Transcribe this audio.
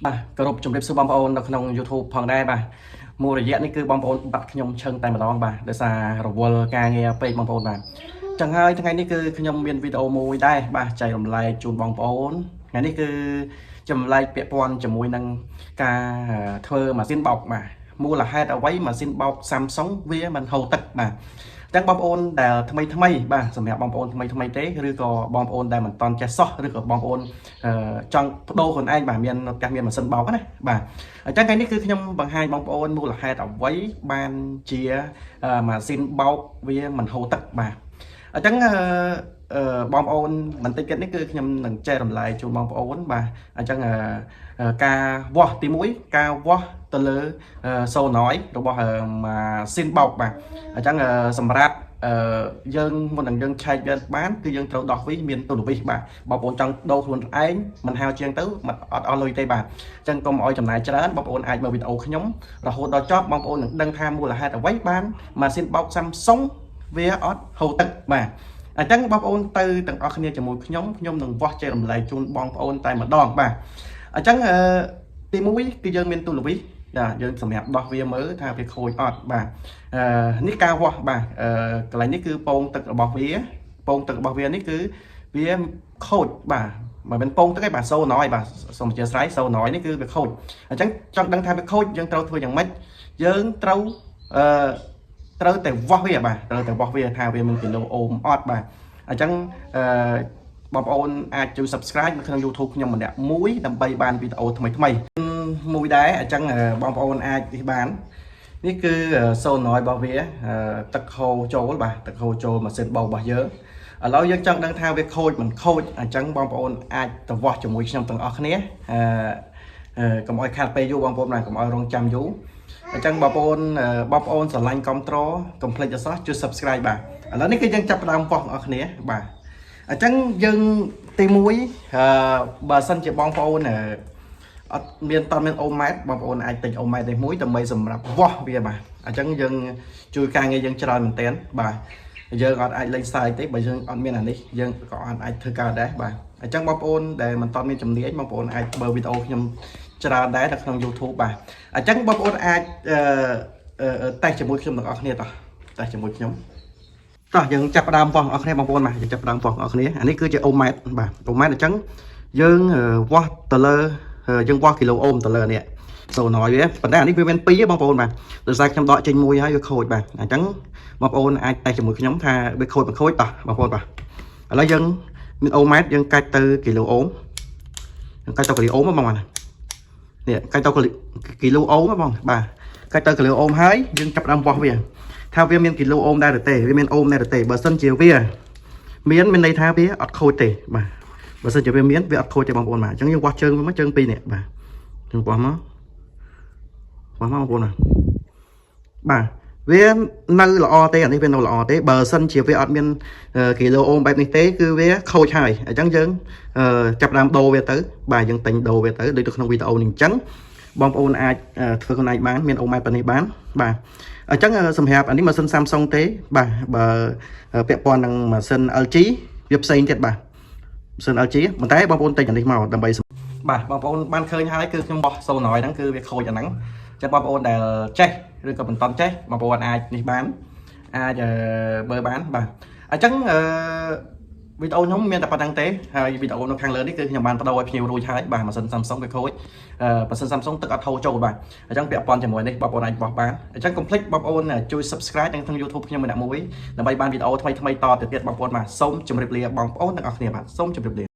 បាទគោរពជម្រាបសួរបងប្អូននៅក្នុង YouTube ផងដែរបាទមួយរយៈនេះគឺបងប្អូនបាត់ខ្ញុំឈឹងតែម្ដងបាទដោយសាររវល់ការងារពេកបងប្អូនបាទចឹងហើយថ្ងៃនេះគឺខ្ញុំមានវីដេអូមួយដែរបាទចែករំលែកជូនបងប្អូនថ្ងៃនេះគឺចម្លែកពាក់ព័ន្ធជាមួយនឹងការធ្វើម៉ាស៊ីនបោកបាទមូលហេតុអ្វីម៉ាស៊ីនបោក Samsung វាមិនហូរទឹកបាទចឹងបងប្អូនដែលថ្មីថ្មីបាទសម្រាប់បងប្អូនថ្មីថ្មីទេឬក៏បងប្អូនដែលមិនតន់ចេះសោះឬក៏បងប្អូនចង់បដូរខ្លួនឯងបាទមានផ្ទះមានម៉ាស៊ីនបោកណាបាទអញ្ចឹងថ្ងៃនេះគឺខ្ញុំបង្ហាញបងប្អូនមូលហេតុអ្វីបានជាម៉ាស៊ីនបោកវាមិនហូរទឹកបាទអញ្ចឹងអឺបងប្អូនបន្តិចទៀតនេះគឺខ្ញុំនឹងចែករំលែកជូនបងប្អូនបាទអញ្ចឹងការវាស់ទី1ការវាស់ទៅលើសូណយរបស់ម៉ាស៊ីនបោកបាទអញ្ចឹងសម្រាប់អឺយើងមុននឹងយើងឆែកវាបានគឺយើងត្រូវដោះវីសមានទូលវីសបាទបងប្អូនចង់ដូរខ្លួនឯងមិនហៅជាងទៅមិនអត់អស់លុយទេបាទអញ្ចឹងកុំឲ្យចំណាយច្រើនបងប្អូនអាចមើលវីដេអូខ្ញុំរហូតដល់ចប់បងប្អូននឹងដឹងថាមូលហេតុអ្វីបានម៉ាស៊ីនបោក Samsung វាអត់ហូរទឹកបាទអញ្ចឹងបងប្អូនទៅទាំងអស់គ្នាជាមួយខ្ញុំខ្ញុំនឹងវាស់ចែករំលែកជូនបងប្អូនតែម្ដងបាទអញ្ចឹងអឺទី1គឺយើងមានទូលវីសបាទយើងសម្រាប់ដោះវាមើលថាវាខូចអត់បាទអឺនេះការវាស់បាទអឺកន្លែងនេះគឺពងទឹករបស់វាពងទឹករបស់វានេះគឺវាខូចបាទមិនមែនពងទឹកទេបាទសូណយបាទសូមអធិស្ឋានសូណយនេះគឺវាខូចអញ្ចឹងចង់ដឹងថាវាខូចយើងត្រូវធ្វើយ៉ាងម៉េចយើងត្រូវអឺត្រូវតែវាស់វាបាទត្រូវតែវាស់វាថាវាមានគីឡូអូមអត់បាទអញ្ចឹងអឺបងប្អូនអាចជួយ Subscribe នៅក្នុង YouTube ខ្ញុំម្នាក់មួយដើម្បីបានវីដេអូថ្មីថ្មីមួយដែរអញ្ចឹងបងប្អូនអាចនេះបាននេះគឺសូណយរបស់វាទឹកហូរចូលបាទទឹកហូរចូលម៉ាស៊ីនបោករបស់យើងឥឡូវយើងចង់ដឹងថាវាខូចមិនខូចអញ្ចឹងបងប្អូនអាចទៅវាស់ជាមួយខ្ញុំទាំងអស់គ្នាអឺកុំឲ្យខាតពេលយូរបងប្អូនណាកុំឲ្យរងចាំយូរអញ្ចឹងបងប្អូនបងប្អូនស្រឡាញ់គ្រប់ត្រកុំភ្លេចអសោះជួយ Subscribe បាទឥឡូវនេះគឺយើងចាប់ផ្ដើមវាស់ទាំងអស់គ្នាបាទអញ្ចឹងយើងទី1អឺបើសិនជាបងប្អូនអត់មានតមានអូម៉ែតបងប្អូនអាចទិញអូម៉ែតនេះមួយដើម្បីសម្រាប់វាស់វាបាទអញ្ចឹងយើងជួយការងារយើងច្រើនមែនទែនបាទយើងអត់អាចលេងសើចទេបើយើងអត់មានអានេះយើងក៏អត់អាចធ្វើការដែរបាទអញ្ចឹងបងប្អូនដែលមិនតមានជំនាញបងប្អូនអាចមើលវីដេអូខ្ញុំច្រើនដែរនៅក្នុង YouTube បាទអញ្ចឹងបងប្អូនអាចអឺតេស្តជាមួយខ្ញុំទាំងអស់គ្នាតោះតេស្តជាមួយខ្ញុំតោះយើងចាប់ផ្ដើមវាស់ទាំងអស់គ្នាបងប្អូនបាទយើងចាប់ផ្ដើមវាស់ទាំងអស់គ្នាអានេះគឺជាអូម៉ែតបាទអូម៉ែតអញ្ចឹងយើងវាស់ទៅលើយើងវាស់គីឡូអូមទៅលើនេះសូណយវាប៉ុន្តែអានេះវាមាន2ទេបងប្អូនបាទដោយសារខ្ញុំដកចេញមួយហើយវាខូចបាទអញ្ចឹងបងប្អូនអាចតេស្តជាមួយខ្ញុំថាវាខូចមិនខូចតោះបងប្អូនបាទឥឡូវយើងមានអូម៉ែតយើងកាច់ទៅគីឡូអូមយើងកាច់ទៅគីឡូអូមបងបាទនេះកាច់ទៅគីឡូអូមបងបាទកាច់ទៅគីឡូអូមហើយយើងចាប់ដើមវាស់វាថាវាមានគីឡូអូមដែរឬទេវាមានអូមដែរឬទេបើសិនជាវាមានមានន័យថាវាអត់ខូចទេបាទបើសិនជាវាមានវាអត់ខូចទេបងប្អូនបាទអញ្ចឹងយើងវាស់ជើងវាមកជើងពីរនេះបាទយើងវាស់មកវាស់មកបងប្អូនបាទបាទវានៅល្អទេអានេះវានៅល្អទេបើសិនជាវាអត់មានគីឡូអូមបែបនេះទេគឺវាខូចហើយអញ្ចឹងយើងចាប់ដើមដូរវាទៅបាទយើងទិញដូរវាទៅដូចទៅក្នុងវីដេអូនេះអញ្ចឹងបងប្អូនអាចធ្វើខ្លួនឯងបានមានអូម៉ែតប៉ុណ្នេះបានបាទអញ្ចឹងសម្រាប់អានេះម៉ាស៊ីន Samsung ទេបាទបើពាក់ព័ន្ធនឹងម៉ាស៊ីន LG វាផ្សេងទៀតបាទម៉ាស៊ីន LG ប៉ុន្តែបងប្អូនទិញអានេះមកដើម្បីបាទបងប្អូនបានឃើញហើយគឺខ្ញុំបោះសូណយហ្នឹងគឺវាខូចអាហ្នឹងចឹងបងប្អូនដែលចេះឬក៏មិនតន់ចេះបងប្អូនអាចនេះបានអាចមើលបានបាទអញ្ចឹងអឺវីដេអូខ្ញុំមានតែប៉ុណ្្នឹងទេហើយវីដេអូនៅខាងលើនេះគឺខ្ញុំបានបដូរឲ្យភ្ញៀវរួចហើយបាទម៉ាស៊ីន Samsung វាខូចអឺម៉ាស៊ីន Samsung ទឹកអត់ហូរចូលបាទអញ្ចឹងពាក់ព័ន្ធជាមួយនេះបងប្អូនអាចបោះបានអញ្ចឹងកុំភ្លេចបងប្អូនជួយ Subscribe នៅក្នុង YouTube ខ្ញុំម្នាក់មួយដើម្បីបានវីដេអូថ្មីៗតទៅទៀតបងប្អូនបាទសូមជម្រាបលាបងប្អូនទាំងអស់គ្នាបាទសូមជម្រាបលា។